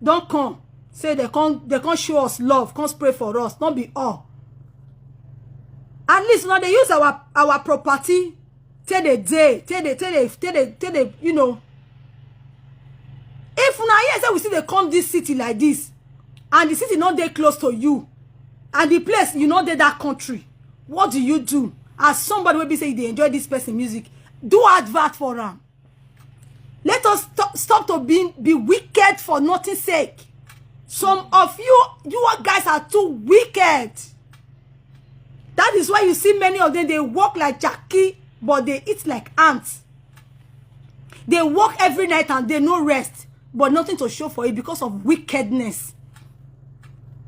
don't come. Say they can't they can't show us love, can't spray for us. Not be all. At least now they use our our property. Take the day, take the take the take the take the you know. If una hear say we see they come this city like this, and the city not dey close to you, and the place you not dey that country, what do you do? As somebody will be say they enjoy this person music, do advert for them. Let us stop, stop to be, be wicked for nothing sake. Some of you, you guys are too wicked. That is why you see many of them, they work like Jackie, but they eat like ants. They work every night and they no rest, but nothing to show for it because of wickedness.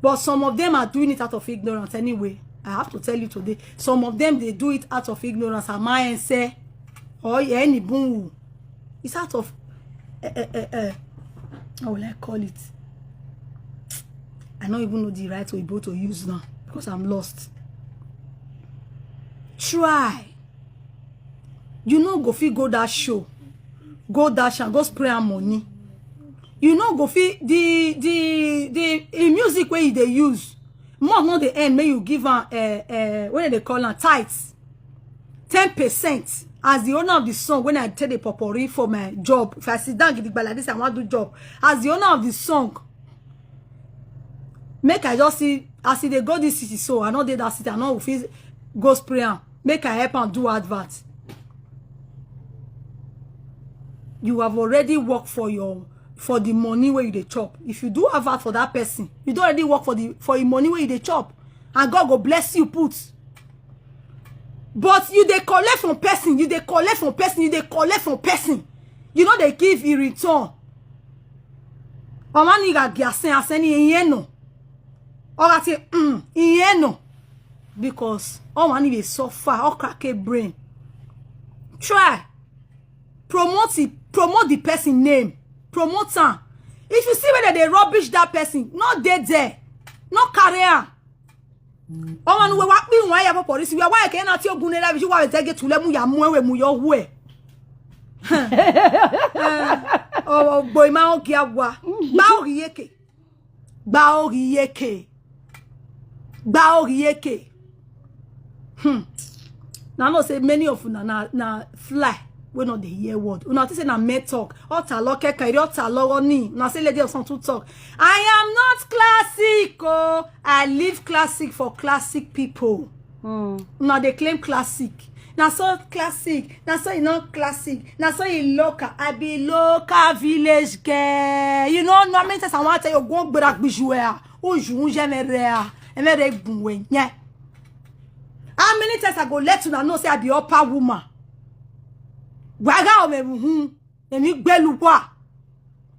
But some of them are doing it out of ignorance anyway. I have to tell you today, some of them, they do it out of ignorance. Am I say, or any boom? It's out of uh, uh, uh, uh, how will I call it? I don't even know the right Oyibo to use now because I'm lost. Try. You know, go fit go that show, go dash and go spray am money. You know, go fit the the the in music where you they use. Month not the end, may you give am uh, uh, what do they call am, tithes, ten percent. As the owner of the song, when I tell the potpourri for my job, if I sit down gidigba like this, I want to do job. As the owner of the song, make I just see as e dey go this city, so I no dey that city, I no fit go spray am. Make I help am do advert. You have already worked for your for the money where you dey chop. If you do advert for that person, you don't already work for the for the money where you dey chop, and God go bless you put. But you dey collect from person, you dey collect from person, you dey collect from person. You know they give in return. Omani ga giasen aseni yeno. Ogati mm yeno. Because all money dey suffer, all crack a brain. Try promote it, promote the person name, promote am. If you see whether they rubbish that person, not dey there, not carry am. Ọmọ nu wa pi wọn ya pọpọ risi wa wa ke na ti ogun ne la bi wa te ge tule mu ya mu ewe mu yo hu e. Oh boy ma o ki agwa. Ba o ri yeke. Ba o ri yeke. Ba o ri yeke. Hmm. Now I know say many of una na na fly. We not dey hear word. Una think say na men talk. Ota lo keka, iri ota lo ni. Una say lady of some to talk. I am not classic. Oh, I live classic for classic people. Now they claim classic. Na so classic. Na so e not classic. Na so e local. I be local village girl. You know, no many times I want to tell you go gbera gbiju e. O ju un je mere a. E mere gun we nye. How many times I go let una know say I be upper woman? Waga o me buhun. Emi gbelu wa.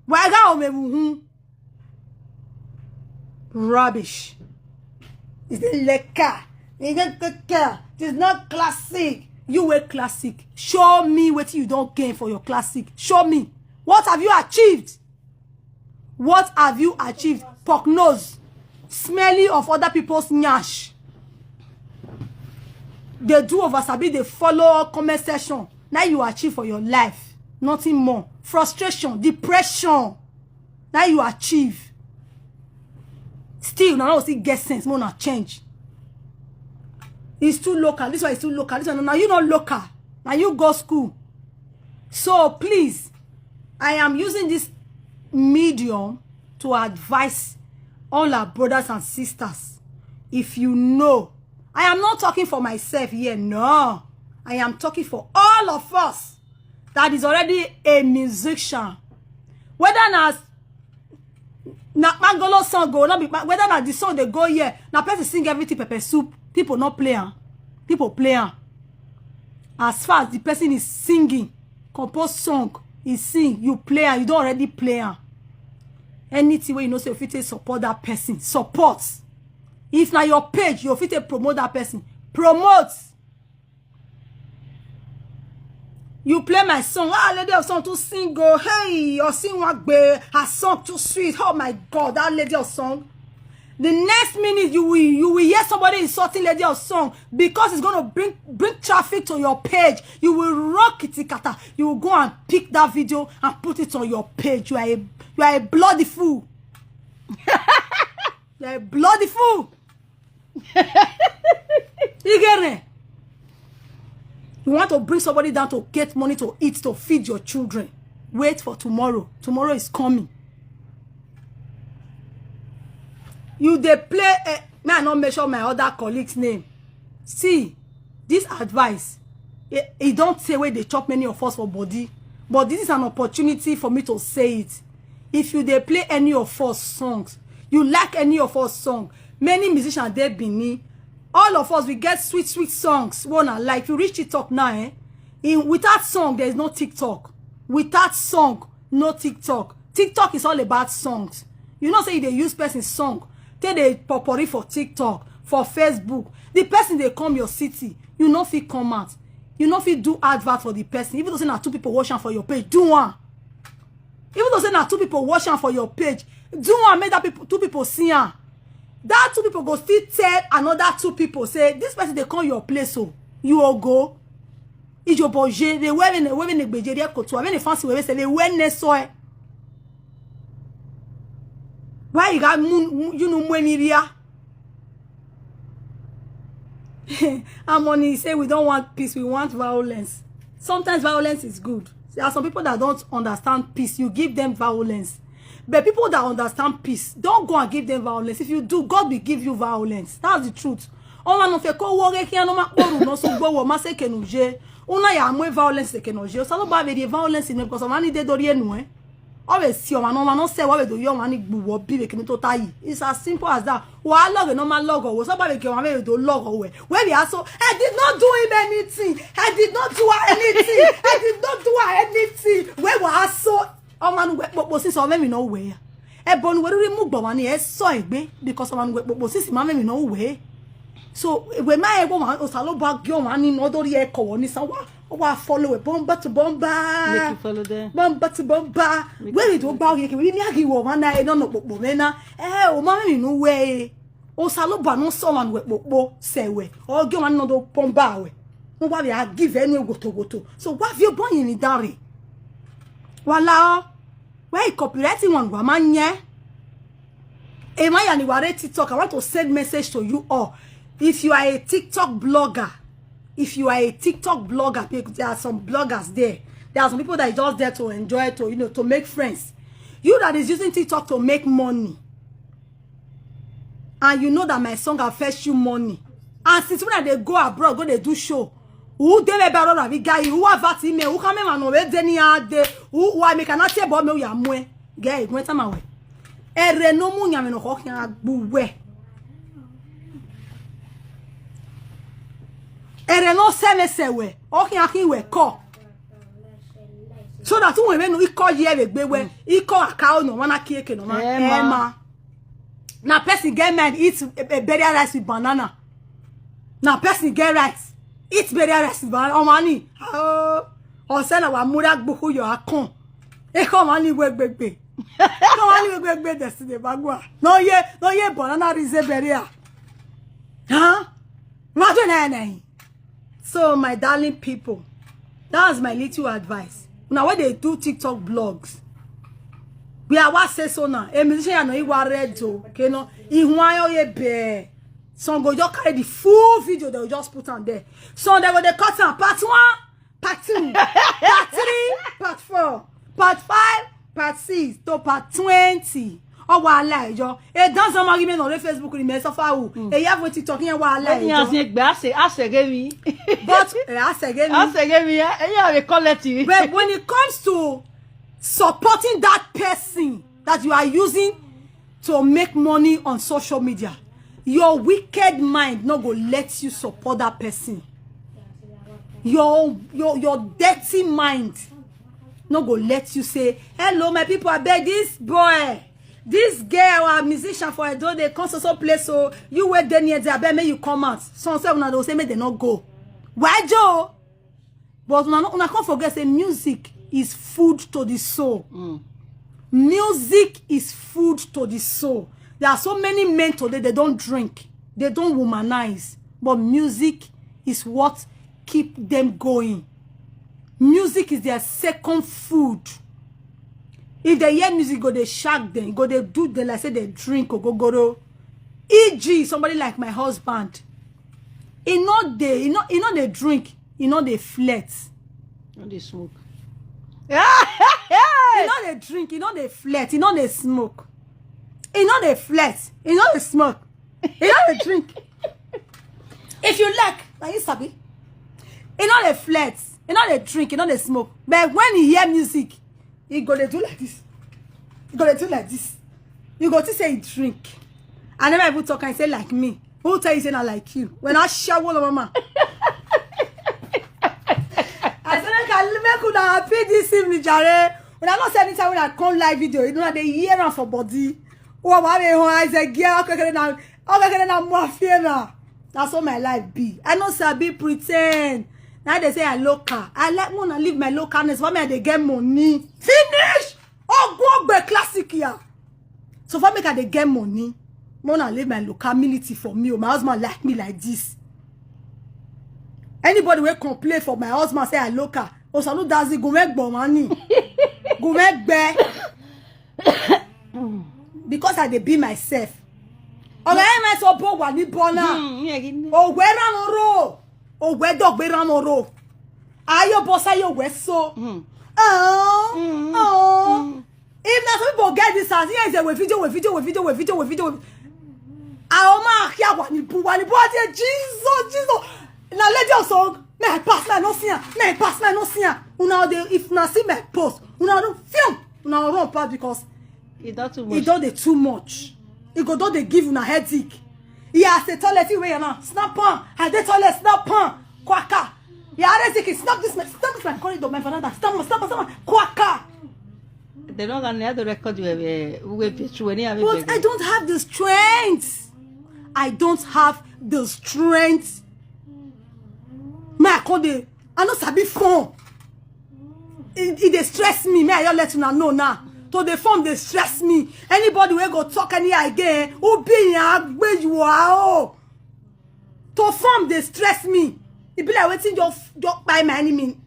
Waga o me buhun. Rubbish. It's a lekker. It's not lekker. It's not classic. You were classic. Show me what you don't gain for your classic. Show me. What have you achieved? What have you achieved? Pork nose. Smelly of other people's nyash. They do over sabi, they follow comment section. Now you achieve for your life. Nothing more. Frustration, depression. Now you achieve. Still, now I still get sense. More na change. It's too local. This one is too local. This one, now you not local. Now you go school. So please, I am using this medium to advise all our brothers and sisters. If you know, I am not talking for myself here. No, I am talking for all of us that is already a musician. Whether na na Mangolo song go, not be whether na the song they go here. Now person sing everything pepper soup. People not play am. People play am. As far as the person is singing, compose song, he sing, you play am, you don't already play am. Anything where you know say you fit take support that person, support. If na your page, you fit take promote that person, promote. You play my song. Ah, Lady of Song too sing. Go, hey, Osinwagbe, her song too sweet. Oh my God, that Lady of Song. The next minute you will you will hear somebody insulting Lady of Song because it's gonna bring bring traffic to your page. You will rock it, Kata. You will go and pick that video and put it on your page. You are a you are a bloody fool. You are a bloody fool. You get it? You want to bring somebody down to get money to eat, to feed your children. Wait for tomorrow. Tomorrow is coming. You dey play. Uh, may I not mention my other colleague's name. See, this advice, e, e don tey wey dey chop many of us for body, but this is an opportunity for me to say it. If you dey play any of us songs, you like any of us song, many musicians dey Benin. All of us, we get sweet sweet songs wey una like. If you reach TikTok now, eh, in without song there is no TikTok. Without song, no TikTok. TikTok is all about songs. You know say you dey use person song take dey popori for TikTok, for Facebook. The person dey come your city, you no fit come out. You no fit do advert for the person. Even though say na two people watch am for your page, do one. Even though say na two people watch am for your page, do one, make that people, two people see am. That two people go still tell another two people say this person dey come your place, so you go go. Ijoboje, they wear in wear in gbejere koto, wear in fancy wear say they wear nesoe. Why you got moon, you know, when media? Harmony say we don't want peace, we want violence. Sometimes violence is good. There are some people that don't understand peace. You give them violence. But people that understand peace, don't go and give them violence. If you do, God will give you violence. That's the truth. Ọnwa no fe ko wo re ki ano ma poru no so gbo wo ma se kenu je. Una ya mo violence se kenu je. Osalobua be the violence in because of any day dori enu eh. Always see ọnwa no ma no se wa be do yo ọnwa ni gbu wo bi be kenu to tayi. It's as simple as that. Wa love no ma love wo so ba be ke wa be do love we. We be aso. I did not do him anything. I did not do her anything. I did not do her anything. We were aso. Ọnwa nu we popo si so me mi no we. E bonu we ri mu gbo wa ni e so egbe because ọnwa nu we popo si si ma me mi no we. So we ma e wo wa Osalobua gi ọnwa ni no dori e ko wo ni san wa. Wa follow we bomba to bomba. Make you follow them. Bomba to bomba. Where do gba oye ke we mi agi wo ma na e no no popo me na. Eh, o ma me mi no we. Osalobua no so ọnwa nu we popo se we. O gi ọnwa ni no do bomba we. Wọ́n wá bí a give ẹnu ewotowoto. So wá fi bọ́yìn ní dáre. Wàhálà ọ́. Where you copyright one wa ma nye. Emaya ni ware TikTok. I want to send message to you all. If you are a TikTok blogger, if you are a TikTok blogger, because there are some bloggers there. There are some people that are just there to enjoy, to, you know, to make friends. You that is using TikTok to make money, and you know that my song have fetch you money, and since when I dey go abroad go dey do show, who dey me baro rabi guy, who have that email, who come me no we dey ni ade, who who I make an ate bo me ya mwe. Guy, go enter my way. Ere no mu nya me no ho kya gbu we. Ere no se me se we. O kya ki we ko. So that when we no iko ye we gbe we, iko aka o no wana ki eke no ma. Eh, ma. Emma. Na person get mind eat a, a burial rice with banana. Na person get rice eat burial rice with banana. Ọmọ ni. Oh, ọsẹ na wa múra gbogbo yọ akàn. E kọ wọn ní wẹgbẹgbẹ. Kọ wọn ní wẹgbẹgbẹ destiny bagua. No ye, no ye banana rice burial. Huh? Imagine that name. So my darling people, that's my little advice. Now when they do TikTok blogs, we are what say so now. A musician no iwa red o, okay no. Ihuan yo ye be. Some go just carry the full video, they will just put on there. Some they go they cut am part one, part two, part three, part four, part five, part six, to part twenty. Oh wàhálà ẹjọ. E dan zan ma ri me no re Facebook ni me so fa wu. E ya fo TikTok yẹn wàhálà Ẹni yẹn ẹjọ. ṣe gbẹ àṣẹ àṣẹgẹ mi. But e a se ge mi. Àṣẹgẹ mi ẹ ẹyẹ àwẹ kọlẹ tì mí. But when it comes to supporting that person that you are using to make money on social media, your wicked mind no go let you support that person. Your your your dirty mind no go let you say, "Hello, my people, I beg this boy, this girl, our musician for Edo, they come so so place, so you wait there near there, I beg make you come out." Some say una dey say make they not go. Why Joe? But una, no- una can't forget say music is food to the soul. Music is food to the soul. There are so many men today, they don't drink, they don't womanize, but music is what keep them going. Music is their second food. If they hear music, go they shock them, go they do the like say they drink or go go. E G, somebody like my husband, he not they, he not, he not they drink, he not they flirt. No dey smoke. He not they drink, he not they flirt, he not they smoke. He not they flirt, he not they smoke. He not they drink. If you like, now you sabi. He not they flirt, he not they drink, he not they smoke. But when he hear music, he go they do like this. He go they do like this. You go to say he drink. I never even talk and say like me. Who tell you say not like you? When I shower, mama. I say make I make una happy this evening, jare. When I not say anytime when I come live video, you know they hear am for body. Oh, my baby, oh, I say, yeah, okay, okay, now, okay, okay, now, more fear now. That's what my life be. I know sabi pretend. Now they say I local. I like when I live my localness. Why me I dey get money? Finish. Oh, go back classic here. So far make I dey get money, more na leave my locality for me. Oh, my husband like me like this. Anybody wey complain for my husband say I local, Osanu Dazi go make gbomani, go make gbe. Because I dey be myself. Ọ̀rọ̀ ẹ̀ mẹ́sàn-án bó wà ní bọ́nà. Òwe ránmọ́rò, òwe dọ̀gbé ránmọ́rò. Ayé bọ́sá yóò wẹ́ so. Ọ̀hún, ọ̀hún. If na some people get this house, here is a way video, way video, way video, way video, way video. Àwọn máa kí àwa ní bu wa ní bu wa ti Jesus, Jesus. Na lady of song, may I pass, may I no see am, may I pass, may I no see am. Una dey, if una see my post, una don film, una run pass because E don too e much. don dey too much. E go don dey give una headache. Yeah, as a toilet wey yana, snap am. I dey toilet, snap am. Kwaka. Yeah, Isaac, snap this man, snap this man, corridor, my veranda, snap am, snap am, snap am. Kwaka. They don't gonna have the record we we we be true when you have But I don't have the strength. I don't have the strength. Me, I come dey, I no sabi phone. E e dey stress me. Me, I just let una know now. To the phone dey stress me. Anybody wey go talk any again, who be yan where you are? Oh, to form dey stress me. E be like wetin just just buy my enemy.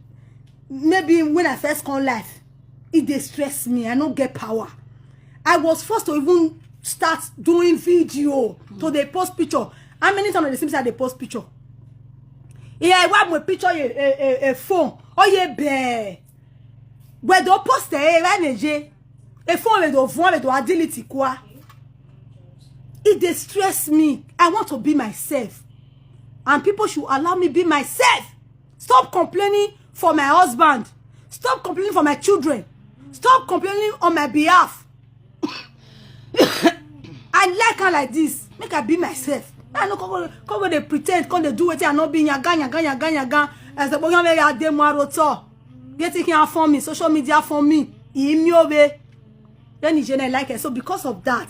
Maybe when I first come life, e dey stress me. I no get power. I was forced to even start doing video to dey post picture. How many times dey see me say I dey post picture? Yeah, I want my picture a, a, a, a phone. Oh yeah, be. Where do post eh, where neje? A phone where do phone where do delete kwa. It dey stress me. I want to be myself. And people should allow me be myself. Stop complaining for my husband. Stop complaining for my children. Stop complaining on my behalf. I like her like this. Make I be myself. I no come go come go dey pretend, come dey do wetin I no be, yaga yaga yaga yaga. As the boy wey I dey more to get it here for me, social media for me. Imi obe. Then he like it. So because of that,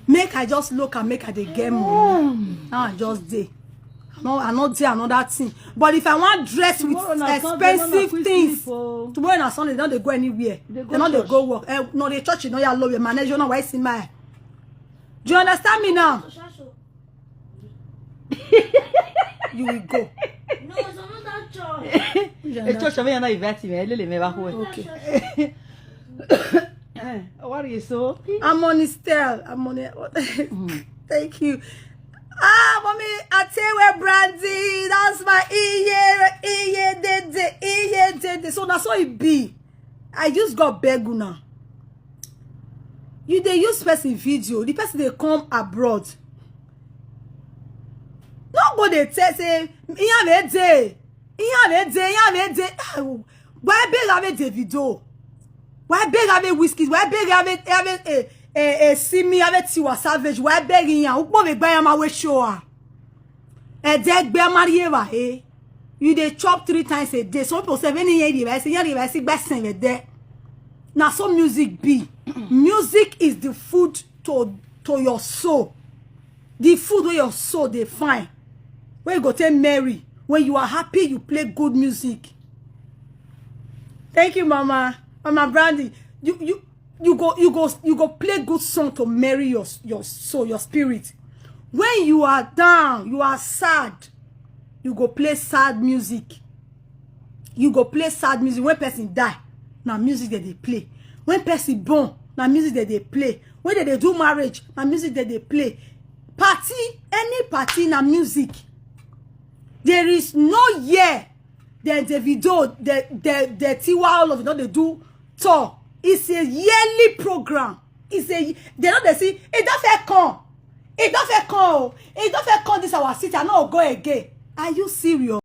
make I just look and make I dey get money. Now I just dey. I no I no dey another thing. But if I want dress with Tomorrow na Sunday, no na expensive quick things, sleep o. Tomorrow na Sunday, they no dey go anywhere. They go They no dey church. Go work. Eh, no, the church, you know, you love your manager, you know why see my. Do you understand me now? You will go. No, it's another church. E church me na invite me. Lele me ba ko. Okay. What are you so? I'm on his style. I'm on it. Thank you. Ah, mommy, Atewe Brandy. That's my iye iye dede iye dede. So that's how it be. I just got beg una. You dey use person video. The person dey come abroad. No go dey tell say iyan be dey, iyan be dey, iyan be dey. Ah, why beg have a Davido? Why beg have a Wizkid? Why beg have a have a a a, a Simi have a Tiwa Savage? Why beg iyan? Ukpo be gba iyan ma we show her. Ede gbe amari ewa eh. You dey chop three times a day. Some people say any year dey say year dey say gbesen be there. Na so music be. Music is the food to to your soul. The food wey your soul dey find. Wey you go take marry. When you are happy, you play good music. Thank you, Mama. Mama Brandy, you you you go you go you go play good song to merry your your soul, your spirit. When you are down, you are sad, you go play sad music. You go play sad music. When person die, na music that they play. When person born, na music that they play. When they, they do marriage, na music that they play. Party, any party, na music. There is no year that Davido, the the the Tiwa, all of them, they do tour. It's a yearly program. It's a they don't they see it don't fair come. It don't fair come. Oh. It don't fair come this our city. I no go again. Are you serious?